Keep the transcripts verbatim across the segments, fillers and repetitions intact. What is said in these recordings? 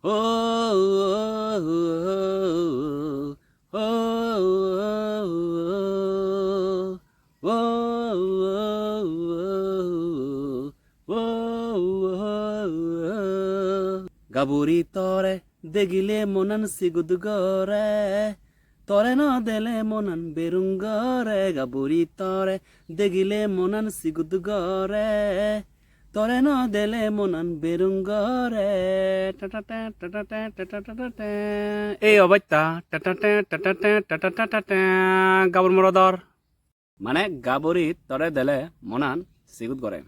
Oh, oh, oh, oh, oh, oh, oh, oh, oh, oh, oh, oh, oh. Gaburi tore degile monan sigut gore, tore no dele monan berung gore. Gaburi tore degile monan sigut gore, tore no dele monan berung gore. Ta ta ta, ta ta ta, ta ta ta ta ta. Ei obosta, ta ta ta, ta ta ta, ta ta ta ta ta. Gabur morodor. Mane gaburi tore dele monan sigut gore.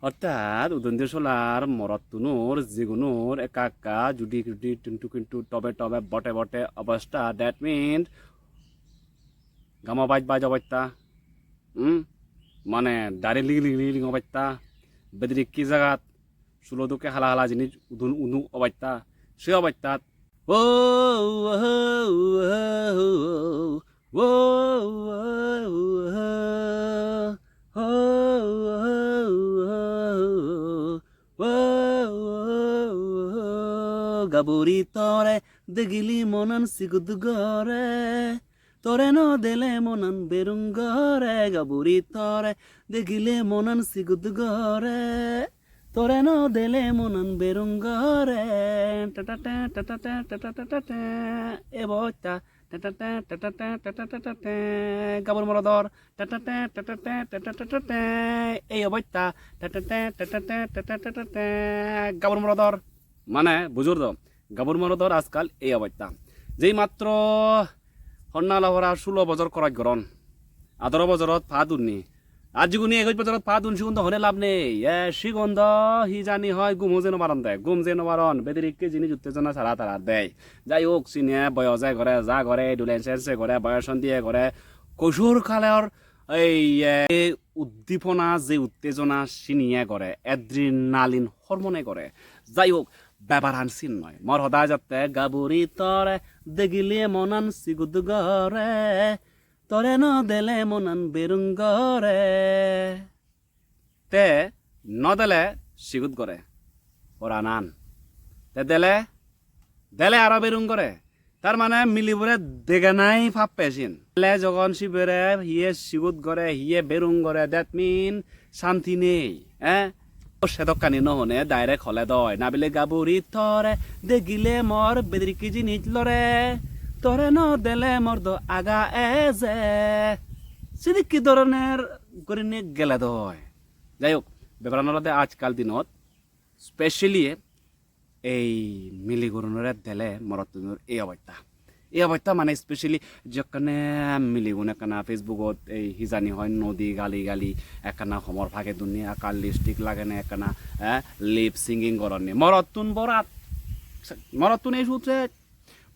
Orthat udondi solar morottunor jigunor ekka ekka judi judi tintu kintu tobe tobe bote bote obosta. That means gamo baj baj obosta. Hmm? Mane dari ling ling ling ling obosta. Bedrikki jagat sulo dokke hala hala jinis udun unu obosta. Se obostat. Oh, oh, oh, oh, oh, oh, oh, oh, oh, oh, oh, oh, oh, oh, oh, gaburi tore degili monan sigut gore. Tore no dele monan berung gore, gaburi tore degile monan sigut gore. Tore no dele monan berung gore. Ta ta ta, ta ta ta, ta ta ta ta ta. Ebo ta, ta ta ta, ta ta ta, ta ta ta ta ta. Gabur morodor, ta ta ta, ta ta ta, ta ta ta ta ta. Ei obosta, ta ta ta, ta ta ta, ta ta ta ta ta. Gabur morodor. Mane, bujor do. Gabur morodor ajkal ei obosta. Jei matro honna lafora sulo bojor koroj goron. Adoro bojorot pa dunni. Ar jiguni egoj bojorot pa dun sigun do hone lab nei. E, sigun do hi jani hoi gumo je no paron de. Gum je no paron. Bedirikke jinis uttejona sara tara dei. Jai hok, sine boyos e gore, ja gore, adolescence e gore, boyos ondiye gore. Kosur kalor ei, e, uddipona je uttejona siniye gore. Adrenaline hormone gore. Jai hok, bebaran sin noi. Mor hoda jatte gaburi tore degile monan sigut gore. Tore no dele monan berung gore. Te no dele sigut gore. Poranan. Te dele, dele aro berung gore. Tar mane milibore deganai pappe sin. Dele jogon sibere hiye sigut gore, hiye berung gore, that mean santi nei, eh? O sedokkani no hone direct hole doi, nabile gaburi tore degile mor bedrikki jinis lore, tore no dele mor do aga eje. Sidikki doroner gurinei gele doi. Jai hok, bebaran olode ajkal dinot specially ei miligurunore dele morottunor ei obosta. Ei obosta mane specially jokkene miligun ekkana Facebookot ei hijani hoi nodi gali gali ekkana homor page dunni, ekka lipstick lagene ekkana, eh, lip singing goronne. Morottun borat. Morottun ei sut se.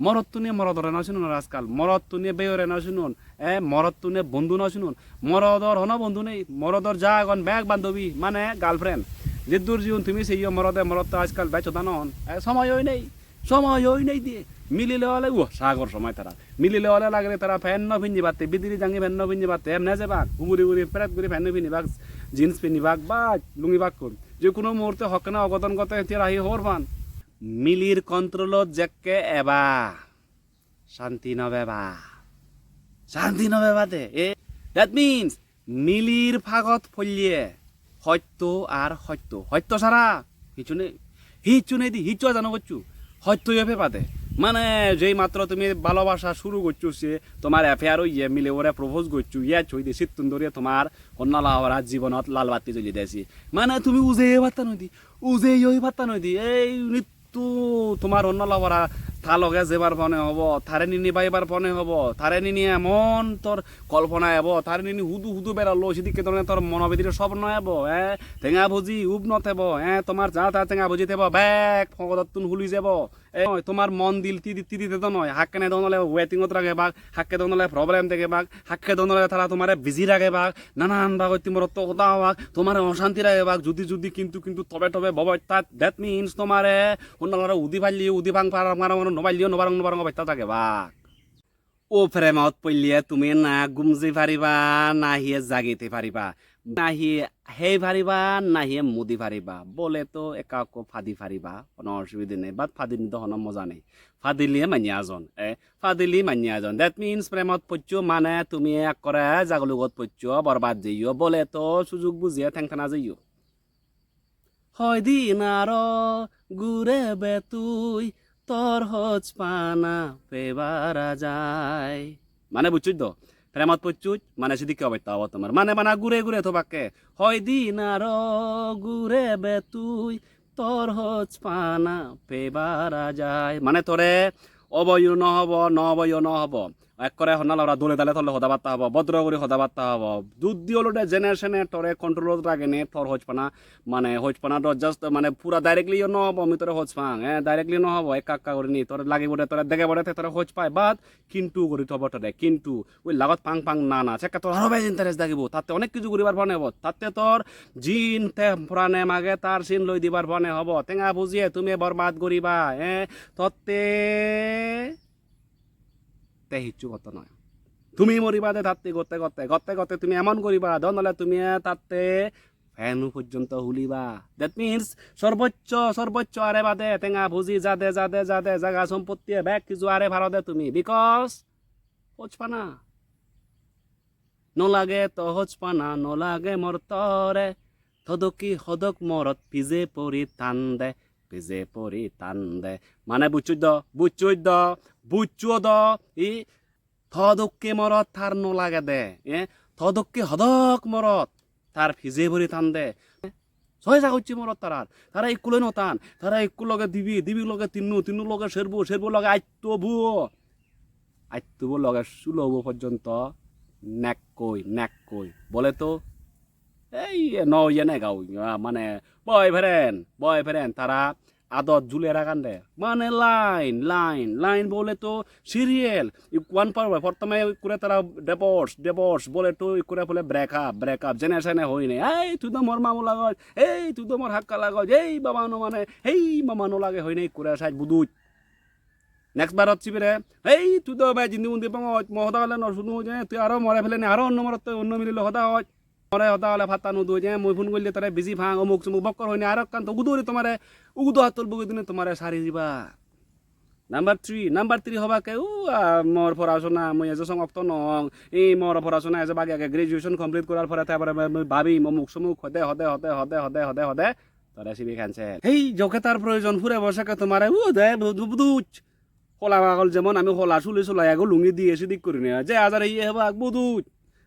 Morottune morodore no sinon ajkal. Morottune beyore no sinon. Eh, morottune bondhu no sinon. Morodor hono bondhu nei. Morodor ja agon bek bandobi, mane girlfriend. Jeddur jiun tumi seiyo morode, morotto ajkal bej hoda non. Eh, somoy oi nei. Somoy oi nei diye. Milile ole, uo, sagor somoy tara. Milile ole lagele tara pant no pinnibatte, bidire jangi pant no pinnibatte, emne jebak, uguri uguri peret guri pant no pinnibak, jeans pinnibak, ba lungi bakkun. Je kono muhurte hokkene ogodon gote, tera hi hobor pan. Milir controlot jekke eba, santi no peba. Santi no peba de. Eh? That means, milir pagot polle hotto ar hotto. Hotto sara hissu nei. Hissu nei di, hissu aja no gocchu. Hotto yo peba de. Mane, jei matro tumi bhalobasa suru gocchu, se tomar affair oye, milebore propose gocchu, yes hoide, sittun doriye tomar honna lafora jibonot lal batti joli de si. Mane, tumi ujei patta noi di. Ujei yo patta noi di. Ei nit- Tu tomar honna lafora ta loge jebar pone hobo, tare nini baibar pone hobo, tare nini emon tor kolpona ebo, tare nini hudu hudu berallo, sidikke dhoronor tor mono bidire sobno ebo, eh? Tenga puji ub no tebo, eh? Tomar ja ta tenga puji tebo, bek pogodottun huli jebo. Eh, tomar mon dil tidi tidi te do noi, hakkene don ole waiting ot ragebak, hakke don ole problem degebak, hakke don ole tara tomare busy ragebak, nanan bagotte morotto hoda hobak, tomare oshanti ragebak, judi judi kintu kintu tobe tobe boboittat, that means tomare honnalore udi palleyo udi pang parong, parong, no palleyo no parong, no parong oboittat ragebak. O premot poille tumi na gumji pariba, na hiye jagi te pariba. Nahi hei pariba, nahi mudi pariba. Bole to ekka ekko padi pariba, hono osubide nei. But padile do hono moja nei. Padile manye ajon, eh, padile manye ajon. That means premot poccho mane tumi ekkore jagulugot poccho, borbad jeyo. Bole to sujug bujiye theng thana jeyo. Hoi din aro gurebe tui, tor hojpana pebar ajai. Mane bucchoj do? Premot pocchoj, mane sidikke obosta obo tomar. Mane bana gure gure thobakke. Hoi din aro gurebe tui, tor hojpana pebar ajai. Mane tore oboyo no hobo, no oboyo no hobo. Ekkore honna lora dole dale tole hoda batta hobo, bodro guri hoda batta hobo. Judi olode jene sene tore control-ot ragene tor hojpana, mane hojpana do just mane pura directly yo no hobo, ami tore hoj pang, eh, directly no hobo, ekka ekka gurinei tore lagibode, tore degebode te tore hoj pai, but kintu guri thobo tore, kintu ui lagot pang pang na na, sekke tor aro bej interest dagibo, tatte onek kiju guribar pane hobo, tatte tor jin te porane mage tar sin loi dibar pane hobo, tenga pujiye tumi borbad guriba, eh, totte te hissu gotto noi. Tumi moriba de tatte gotte gotte, gotte gotte tumi emon guriba, don ole tumi, eh, tatte penu porjonto huliba. That means, sorboccho, sorboccho are bade, tenga puji jade, jade, jade, jaga sompotti bek kiju are parode tumi. Because, hojpana. No lage to hojpana, no lage mor tore. Todokke hodok morot pije pori tande, pije pori tande. Mane bucchoj do, bucchoj do, buccho do. I todokke morot tar no lagede, eh? Todokke hodok morot tar pije pori tande. Soy sagocche morot tarar. Tara ikkuloi no tan. Tara ikku loge dibi, dibi loge tinnu, tinnu loge serbo, serbo loge atto buo. Atto buo loge sulo buo porjonto nekkoi, nekkoi. Bole to ei no iye ne gau, ah, mane boyfriend, boyfriend tara adot jule ragande. Mane line, line, line bole to serial. Ikkuan par prothome ikkure tara divorce, divorce bole to ikkure bole break up, break up. Jene sene hoine, "Ei, tui do mor mamu lagoj, ei, tui do mor hakka lagoj, ei, baba no mane, ei, mama no lage," hoine ikkure saj buduj. Next barot sibere, "Ei, tui do bej indi undi bongoj, mo hoda hole no sunu je, tui aro more pelene, aro onno morotte, onno milile hoda hoj." More hoda hole patta no doi je, mui phone golle tore busy pang, omuk somuk bokkor hoine, aro ekkan to ugudo guri tomare, ugudo hattol bugui dine tomare sari diba. Number three, number three hobakke, "U, ah, mor porasona, mui ejo song okto nong, ei mor porasona ejo bagi age, graduation complete korar pore te pore mui babim," omuk somuk hode, hode, hode. Tore sibe cancel. Ei, jokke tar proyojon purebo sekke tomare, u de, bu-, bu-, buduj. Hola bagol jemon ami hola suli sulai ego lungi diye sidik gurinei. Je ajare iye hebak buduj.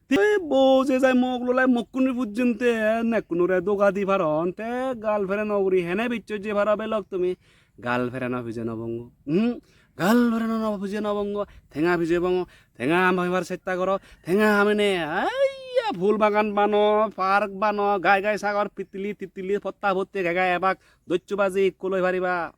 Te bo je jai mok lolai mokkuni pujjinte, nekkunore doga di paron. Te girlfriend o guri hene bicchoj je paro belok tumi. Girlfriend o pije no bongo. Hmm? Girlfriend o no pije no bongo. Tenga pije bongo. Tenga hamibar chesta goro. Tenga hamine. Aiya, phul bagan bano, park bano, gai gai sagor, pitili, titili, potta potti, gai gai ebak. Docchu baji ikku loi pariba.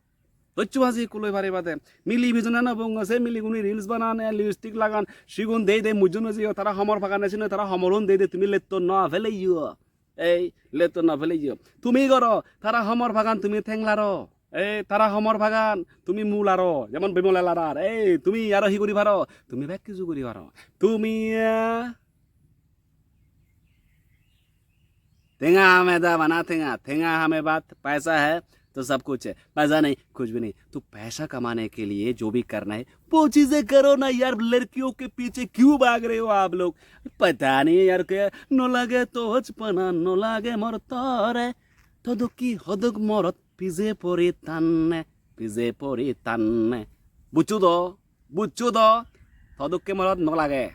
Docchu baji ikku loi pariba de. Mili pijone no bongo, se miligune reels banan, eh, lipstick lagan, sigun dei dei mujjun oi jeyo, tara homor pagane sino, tara homorun dei dei tumi letton no peleyo. Ei, letton no peleyo. Tumi goro, tara homor pagan tumi thenglaro. Ei, tara homor pagan tumi mularo, jemon Bimole larar. Ei, tumi aro hi guri paro? Tumi bek kiju guri paro. Tumi, eh, Tenga hame da bana tenga, tenga hame baat, paisa hai to sab kuch hai, paisa nahi, kuch bhi nahi. To paisa kamane ke liye jo bhi karna hai, wo cheeze karo na yaar, ladkiyon ke piche kyun bhaag rahe ho aap log? Pata nahi yaar kya, no lage to hojpana, no lage mor tore, todok ki hodok morot pije pori tanne, pije pori tanne. Buccho do? Buccho do, todokke morot no lage.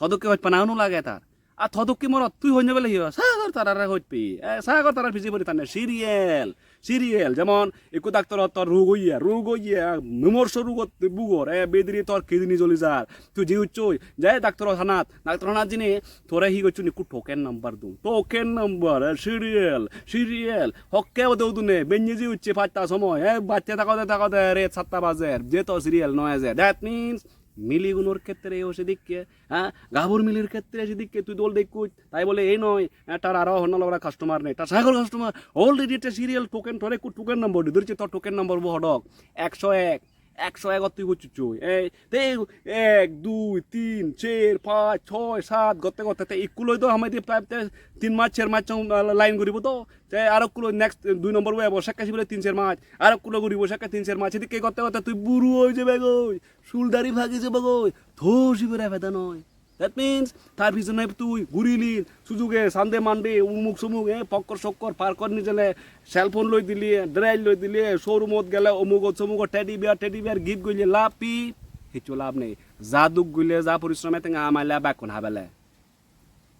Todokke hojpana no lage tar. A todokke morot tui hoi no pele hi o? Sagor tarare hojpi. E, sagor tarar pije pori tanne serial. Serial. Jemon, ekku doctor-ot tor rug oye, rug oye, mumorso rugot tui bugor, e, bidire tor kidney joli jar. Tui ji ucchoi, jai doctor-or hanat, doctor-or hanat jine, tore hi gocchon, ekku token number dun. Token number, e, serial, serial. Hokke ode udune, benne ji ucche pasta somoy, e, bacche thakode thakode ret satta bajer, je to serial no eje. That means, miligunor khetre o sedikke, ha? Gabur milir khetre sedikke tui dol dekkuj. Tai bole ei noi, e, tar aro honno logora customer nei. Tar sagor customer, already te serial token, tore ekku token number di, dhorche tor token number bo hodok. Ekso ek, ekso egot tui gochchuchoi. Ei, te ek, dui, tin, ser, pach, choi, sat, gotte gotte te ikku loi do hamai di prai te tin mach, ser mach song, ah, line guribo do. Te aro ikku loi next dui number bo ebo, sekke sibere tin ser mach. Aro ikku loi guribo, sekke tin ser mach. Sedikke gotte gotte tui buro oi jebegoi, sul dari pagi jebegoi, to sibere peda noi. That means, tar pijone tui gurili, sujuge, Sunday, Monday, umuk sumuk, eh, pokkor sokkor, parkot nijele, cell phone loi dili, dress loi dili, showroomot gele, omugot somugot teddy bear, teddy bear gift golle lab hi? Hissu lab nei. Ja duk golle, ja porishrom e tenga amaile bekkun habele.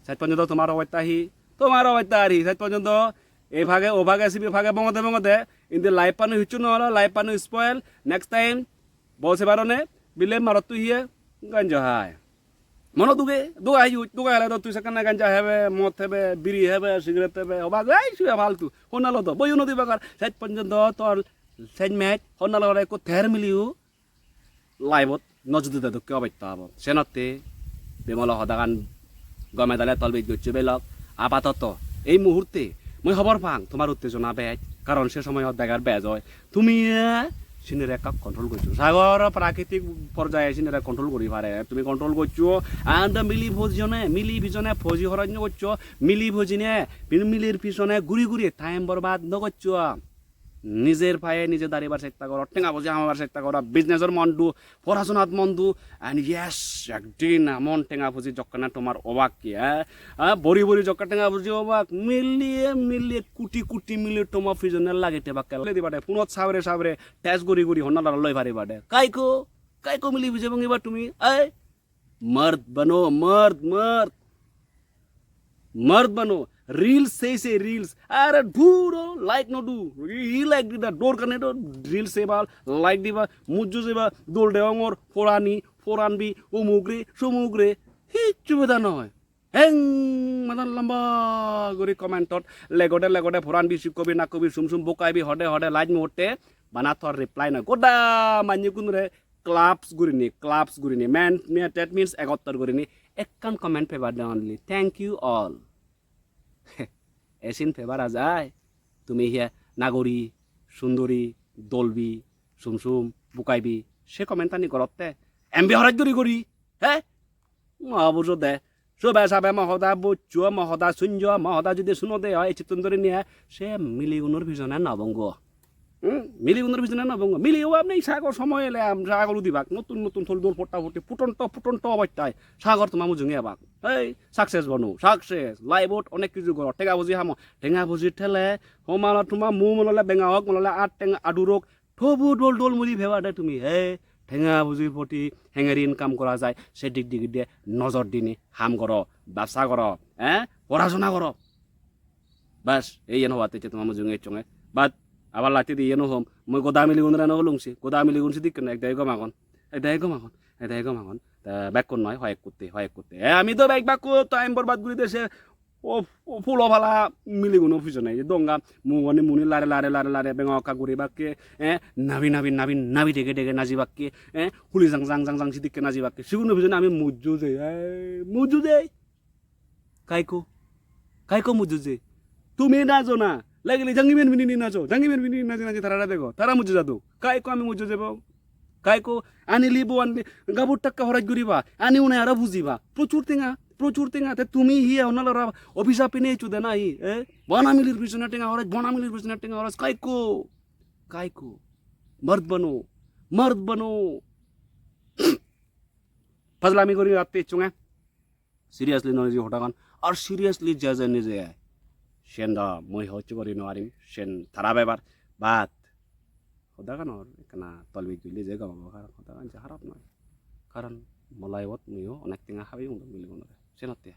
Sej porjonto tomar obosta hi? Tomar obosta ar hi? Sej porjonto ei phage, o phage, sibe phage bongode bongode, indi life ano hissu no olo, life ano spoil. Next time, bo se barone, bile marottu hiye, ganja hai. Mono duge, duga hiyu, duga hele do tui sekkene ganja hebe, mod hebe, biri hebe, cigarette hebe, obak, ei, sibe faltu. Honna lo do, boiyo no diba kar. Sej porjonto tor, sej mej, honna lo ekko ter miliyo, life-ot no judi de dokke obosta obo. Senotte Bimolo hodagan gome dale tolbij gocche belok. Apatoto ei muhurte mui hobor pang tomar uttejona bej, karon se somoyot begar bej oi. Tumi, eh, sinire ekka control goccho. Sagor prakritik porjaye sinire control guri pare. Tumi control goccho. And mili pojone, mili pijone poji horoj no goccho. Mili pojine, pin-, milir pisone guri guri time borbad no goccho. Nijer paye nije daribar chesta goro, tenga puji hamabar chesta goro, business-or mon du, porasonat mon du, and yes, ekdin emon tenga puji jokkene tomar obak ki, eh? Eh, bori bori jokke tenga puji obak, million million, koti koti million tomar pijone lagi thebakke. Ledi bade, phunot sabere sabere, test guri guri honna loi pariba de. Kaiko, kaiko mili pije bongiba tumi, eh? Mard bano, mard, mard. Mard bano, reels sei sei reels. Are dhuro, like no do. Hi like dida, dorkar nei do, reels sei ba, like diba, mujjo sei ba, dol degongor, porani, poranbi, umuk re, sumuk re. Hissu beda noi. Heng, madan lamba guri comment-ot legode, legode, poranbi, sikkobi, nakkobi, sum sum, bokaibi, hode, hode, like muhotte, bana tor reply noi. Goda manjye gunore claps gurinei, claps gurinei, man, me-, that means egottor gurinei ekkan comment peba de only. Thank you all. Esin peba ajai. Tumi hiya nagori, sundori, dolbi, sumsum, bukaibi, se comment ani gorotte. M B horoj guri guri, he? Ma bujo de. Sube sabe mo hoda buccho, mo hoda sunjo, mo hoda judi sunode oi, ichittun dori niye, se miligunor pijone no bongo. Hmm? Miligunor pijone no bongo. Mili o apni sagor somoy ele am sagor udibak. Notun notun thol dol potta potti, putonto, putonto obostai. Sagor toma mujunge ebak. Ei, success bonu, success. Life-ot onek kiju goro. Tenga buji hamo. Tenga buji thele, homala tuma mu molole benga ok, molole at tenga adurok. Tobu dol dol muri pheba de tumi, he, tenga pujir poti hengeri income gora jai, se dik dik de nojor dinei ham goro, bebsa goro, eh, porasona goro. Bas, ei yen hobatte je toma mujunge ecchonge. But abar latte di yen hom, mui goda miligunore no holungsi, goda miligun sidikken ek dagi gom agon, ek dagi gom agon, ek dagi gom agon. Ta bekkun noi, hoyek kutte, hoyek kutte. Eh, ami do bek bakko time borbad guri de se O, o pulo pala miliguno pijone, ei donga mugoni muni lare lare lare lare benga okka guribakke, eh, nabi nabi nabi nabi dege dege najibakke, eh, huli jang jang jang jang sidikke najibakke. Siguno pijone ami mujju jei, eh, mujju jei. Kaiko? Kaiko mujju jei? Tumi najo na. Lagile jangi ben binini najo. Jangi ben binini naji naji tarare dego. Tara mujju jadon. Kaiko ami mujju jebo? Kaiko ani libo ani gabur takka horoj guriba. Ani une aro bujiba. Prochur tenga. Prochur tenga, te tumi hi honna lora office-a pine echu de nahi, eh? Bona milir pisone tenga horoj, bona milir pisone tenga horoj, kaiko? Kaiko? Mard bano, mard bano. Fajlami guri atte echunge. Seriously no niji hodagan. Ar seriously je je nije ai. Siyen do mui hocche guri no parim, siyen tara bebar. But hodaganor ekkana tolbij gulli je gom obo, karon hodagan je harap noi. Karon mo life-ot muiyo onek tenga habeyong do miligunore. Senotte.